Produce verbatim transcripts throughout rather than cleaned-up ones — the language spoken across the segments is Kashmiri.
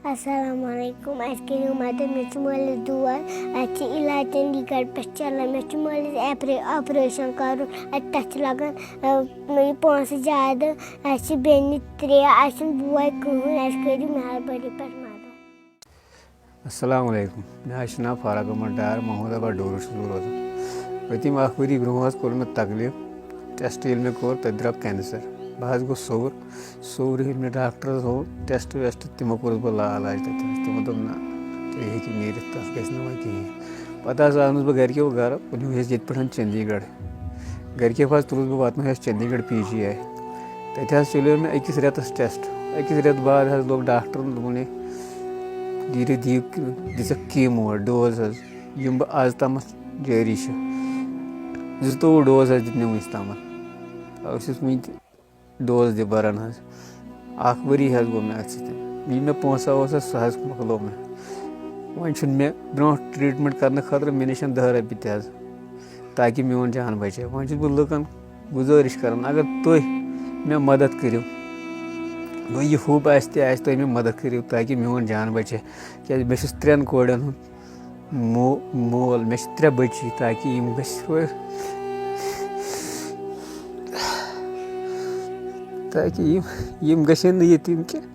السلام علیکم۔ اَسہِ کٔرِو مدد، مےٚ چھُ مٲلِس دود، اَسہِ چھِ علاج چندی گڑھ پٮ۪ٹھ چلان، مےٚ چھُ مٲلِس ایپرے-، آپریشن کَرُن، اَتہِ تَتھ چھِ لگان، اَ، یہِ پونٛسہٕ زیادٕ، اَسہِ چھِ بیٚنہِ ترٛےٚ، اَسہِ چھُنہٕ بوے کٕہٕنۍ، اَسہِ کٔرِو مہربٲنی پٮ۪ٹھ مدد۔ السلام علیکم، مےٚ حظ چھُ ناو فاروق احمد ڈار، محمود آباد ڈوٗرٕ چھُس بہٕ روزان۔ پٔتِم اکھ ؤری برونٛہہ حظ کوٚر مےٚ تکلیٖف، ٹیسٹ ییٚلہِ مےٚ کوٚر، تَتہِ درٛاو کینسر۔ بہٕ حظ گوٚوُس سوٚوُر، سورُے ییٚلہِ مےٚ ڈاکٹرَس ہوو ٹیسٹ ویسٹ، تِمو کوٚرُس بہٕ لاعلاج تَتہِ حظ۔ تِمو دوٚپ، "نہ، تُہۍ ہیٚکِو نیٖرِتھ، تَتھ گژھِ نہٕ وۄنۍ کِہیٖنۍ۔" پَتہٕ حظ آنُس بہٕ گَرِکیو گَرٕ، وۄنۍ نیوٗ اَسہِ ییٚتہِ پٮ۪ٹھ چٔندی گڑھ۔ گَرِکیو حظ تُلُس بہٕ، واتنوو اَسہِ چٔندی گڑھ پی جی آی۔ تَتہِ حظ چلیو مےٚ أکِس رٮ۪تَس ٹیسٹ۔ أکِس رٮ۪تہٕ بعد حظ لوٚگ ڈاکٹرَن، دوٚپُن، "ہے، دھیٖرے دِیِو، دِژَکھ کیٖمو ڈوز حظ، یِم بہٕ آز تامَتھ جٲری چھِ۔ زٕتووُہ ڈوز حظ دِتۍ مےٚ وٕنیُک تامَتھ۔ بہٕ اوسُس وٕنہِ تہِ ڈوز دِ بران حظ۔ اکھ ؤری حظ گوٚو مےٚ اَتھ سۭتۍ۔ یہِ مےٚ پونٛسہٕ اوس، سُہ حظ مۄکلوو مےٚ۔ وۄنۍ چھُنہٕ مےٚ برونٛہہ ٹرٛیٖٹمٮ۪نٛٹ کرنہٕ خٲطرٕ، مےٚ نِش چھَنہٕ دَہ رۄپیہِ تہِ حظ، تاکہِ میون جان بَچہِ۔ وۄنۍ چھُس بہٕ لُکَن گُزٲرِش کران، اگر تُہۍ مےٚ مدد کٔرِو، گوٚو یہِ حُب آسہِ تہِ آسہِ، تُہۍ مےٚ مدد کٔرِو، تاکہِ میون جان بَچہِ۔ کیٛازِ مےٚ چھُس ترٛٮ۪ن کورٮ۪ن ہُنٛد مو-، مول، مےٚ چھِ ترٛےٚ بٔچی، تاکہِ یِم گژھِ، تاکہِ یِم، یِم گژھن نہٕ یتیٖم کینٛہہ۔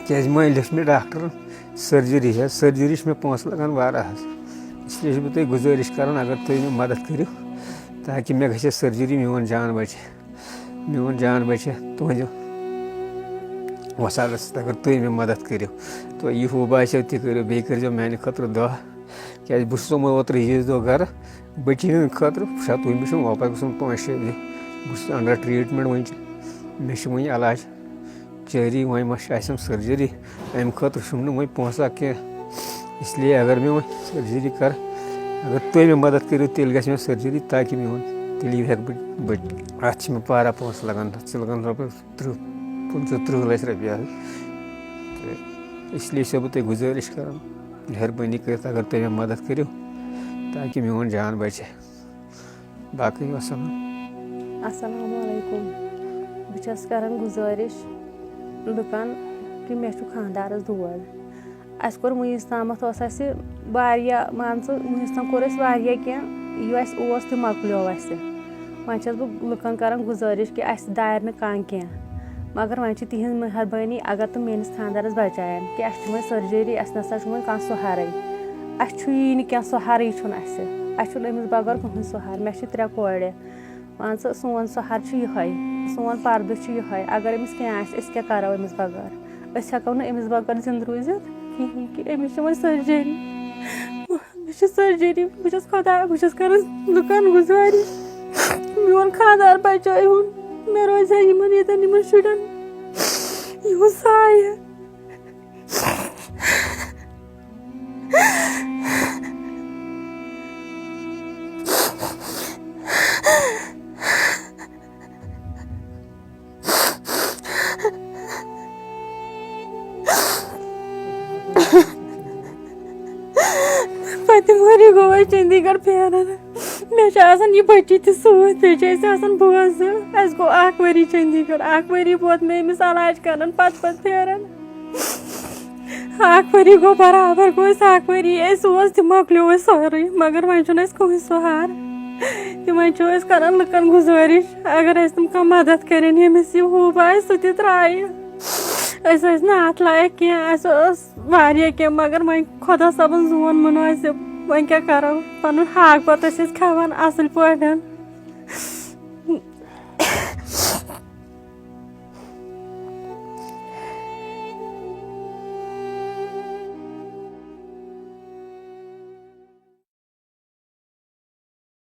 کیٛازِ وۄنۍ لیوٚکھ مےٚ ڈاکٹرن سٔرجری حظ، سٔرجری چھِ مےٚ پونٛسہٕ لگان واریاہ حظ۔ اس لیے چھُس بہٕ تۄہہِ گُزٲرِش کران، اگر تُہۍ مےٚ مدد کٔرِو، تاکہِ مےٚ گژھِ سٔرجری، میون جان بچہِ۔ میون جان بچہِ تُہنٛدِ وسالت سۭتۍ، اگر تُہۍ مےٚ مدد کٔرِو۔ تہٕ یہِ ہُہ باسیو تہِ کٔرِو، بیٚیہِ کٔرۍزیو میانہِ خٲطرٕ دعا، کیازِ بہٕ چھُس آمُت اوترٕ عیٖذ دۄہ گرٕ، بٔچی ہٕنٛدِ خٲطرٕ چھا تُہۍ، مےٚ چھُنہٕ واپس گژھُن پانٛژھ شےٚ دۄہ۔ بہٕ چھُس under treatment، وۄنۍ چھِ، مےٚ چھِ وۄنۍ علاج جٲری، وۄنۍ ما چھِ آسٮ۪م سٔرجری، اَمہِ خٲطرٕ چھُم نہٕ وۄنۍ پونٛسہٕ کینٛہہ۔ اس لیے اگر مےٚ وۄنۍ سٔرجری کَرٕ، اگر تُہۍ مےٚ مدد کٔرِو، تیٚلہِ گژھِ مےٚ سٔرجری، تاکہِ میون تیٚلہِ ہٮ۪کہٕ بہٕ بٔچِتھ۔ اَتھ چھِ مےٚ پارا پونٛسہٕ لَگان، تَتھ چھِ لَگان رۄپیَس تٕرٛہ، پٕنٛژٕہ تٕرٛہ لَچھ رۄپیہِ حظ۔ تہٕ اس لیے چھُسو بہٕ تۄہہِ گُزٲرِش کَران، مہربٲنی کٔرِتھ اگر تُہۍ مےٚ مدد کٔرِو، تاکہِ میون جان بَچہِ۔ باقٕے وَسَلام۔ السلام علیکم۔ بہٕ چھَس کران گُزٲرِش لُکَن کہِ مےٚ چھُ خانٛدارَس دود۔ اَسہِ کوٚر وٕنیُک تامَتھ اوس اَسہِ واریاہ، مان ژٕ، وٕنیُک تام کوٚر اَسہِ واریاہ کینٛہہ، یہِ اَسہِ اوس تہِ مۄکلیو اَسہِ۔ وۄنۍ چھَس بہٕ لُکَن کران گُزٲرِش کہِ اَسہِ دارِ نہٕ کانٛہہ کینٛہہ، مگر وۄنۍ چھِ تِہِنٛز مہربٲنی اگر تِم میٛٲنِس خانٛدارَس بچاون، کہِ اَسہِ چھُ وۄنۍ سٔرجری، اَسہِ نَسا چھُ وۄنۍ کانٛہہ سہارَے۔ اَسہِ چھُ یی نہٕ کینٛہہ، سہارٕے چھُنہٕ اَسہِ۔ اَسہِ چھُنہٕ أمِس بغٲر کٕہٕنۍ سہارٕ۔ مےٚ چھِ ترٛےٚ کورِ۔ مان ژٕ، سون سہارٕ چھُ یِہوٚے، سون پردٕ چھُ یِہوٚے۔ اگر أمِس کینٛہہ آسہِ، أسۍ کیٛاہ کَرو أمِس بغٲر؟ أسۍ ہٮ۪کو نہٕ أمِس بغٲر زِندٕ روٗزِتھ کِہیٖنۍ، کہِ أمِس چھِ وۄنۍ سٔرجری۔ مےٚ چھِ سٔرجری، بہٕ چھَس خۄدایا، بہٕ چھَس کَران لُکَن گُزٲرِش، میون خانٛدار بچٲیہُن، مےٚ روزِ ہا یِمَن ییٚتٮ۪ن، یِمَن شُرٮ۪ن یِہُنٛد سایہِ۔ پٔتِم ؤری گوٚو اَسہِ چٔندی گڑھ پھیران۔ مےٚ چھِ آسان یہِ بٔچی تہِ سۭتۍ، بیٚیہِ چھِ أسۍ آسان بٲژ زٕ۔ اَسہِ گوٚو اَکھ ؤری چٔندی گڑھ، اَکھ ؤری ووت مےٚ أمِس علاج کران، پتہٕ پتہٕ پھیران۔ اَکھ ؤری گوٚو برابر، گوٚو اَسہِ اَکھ ؤری، اَسہِ اوس تہِ مۄکلیو اَسہِ سورُے، مگر وۄنۍ چھُنہٕ اَسہِ کٕہٕنۍ سہارٕ۔ تہٕ وۄنۍ چھِو أسۍ کران لُکن گُزٲرِش، اگر اَسہِ تِم کانٛہہ مدد کرن، ییٚمِس یہِ ہوٗب آسہِ، سُہ تہِ ترٛایہِ۔ أسۍ ٲسۍ نہٕ اَتھ لایق کینٛہہ، اَسہِ ٲس واریاہ کینٛہہ، مگر وۄنۍ خۄدا صٲبَن زون مُنٲسِب، وۄنۍ کیٛاہ کَرو؟ پَنُن ہاکھ بَتہٕ ٲسۍ أسۍ کھٮ۪وان اَصٕل پٲٹھۍ۔